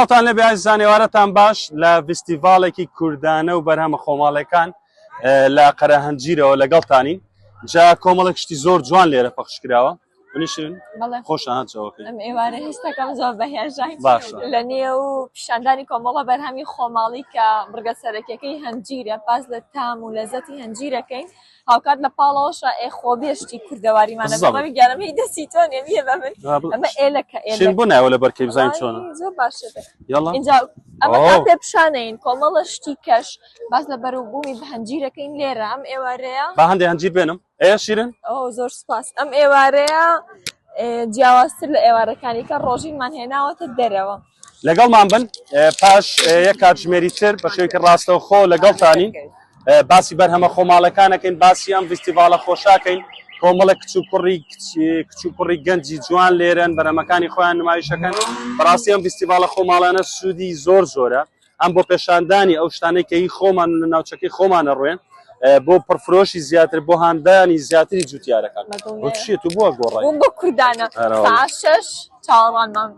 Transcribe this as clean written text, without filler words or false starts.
سڵاوتان لێبێ ئازیزان ئێوارەتان باش لە ڤیستیڤاڵێکی کوردانە و بەرهەمە خۆماڵەکان لە قەرەهەنجیرەوە لەگەڵتانین جا کۆمەڵێک شتی زۆر جوان لێرە پەخش کراوە منیشن خۆشە هەنجەوەکەی ئەم ئێوارە هیستەکەم زۆر بەهێژای باشە لە نێو پیشاندانی کۆمەڵە بەرهەمی خۆماڵی کە بڕگە سەرەکیەکەی هەنجیرە باس لە تام و لەزەتی هەنجیرەکەین هاوکات لە پاڵەوەشە ئێ خۆ بێ شتی کوردەواریمانە بالضبط. بەڵام گیانم هی دەستی تۆ نیە بیە بە من ئەمە ئێلەکە شین ئێلەک بۆ نایەوە لەبەر کەی بزانین چۆنە وەڵای زۆر باشە بێ. یاڵا اینجا ئەمە تا ئۆ پێ پیشانەین کۆمەڵە شتی کەش باس لە بەروبوومی هەنجیرەکەین لێرە ئەم ئێوارەیە با هەندێ هەنجیر بێنم ئێ شیرن ئەو زۆر سپاس ئەم ئێوارەیە ئێ، جیاوازتر لە ئێوارەکانی کە ڕۆژینمان هێناوەتە دەرەوە. لەگەڵمان بن پاش یەک کاتژمێری تر بە شێوەیەکی ڕاستەوخۆ لەگەڵتانین باسی بەرهەمە خۆماڵەکانەکەین باسی ئەم ڤیستیڤاڵە خۆشاکەین کۆمەڵە کچ و کوڕی کچ و کوڕی گەنجی جوان لێرەن بەرهەمەکانی خۆیان نمایشەکەن بەڕاستی ئەم ڤیستیڤاڵە خۆماڵانە سوودی زۆر زۆرە ئەم بۆ پێشاندانی ئەو شتانەی کە هی خۆمان لە ناوچەکەی خۆمانە ڕوێن بۆ پڕفرۆشی زیاتر بۆ هاندانی زیاتری جوتیارەکان بۆ چیە تو بووە گۆڕای بووم بۆ کوردانە ئەرەوەڵا. ساعت شەش چاوەڕوانمان.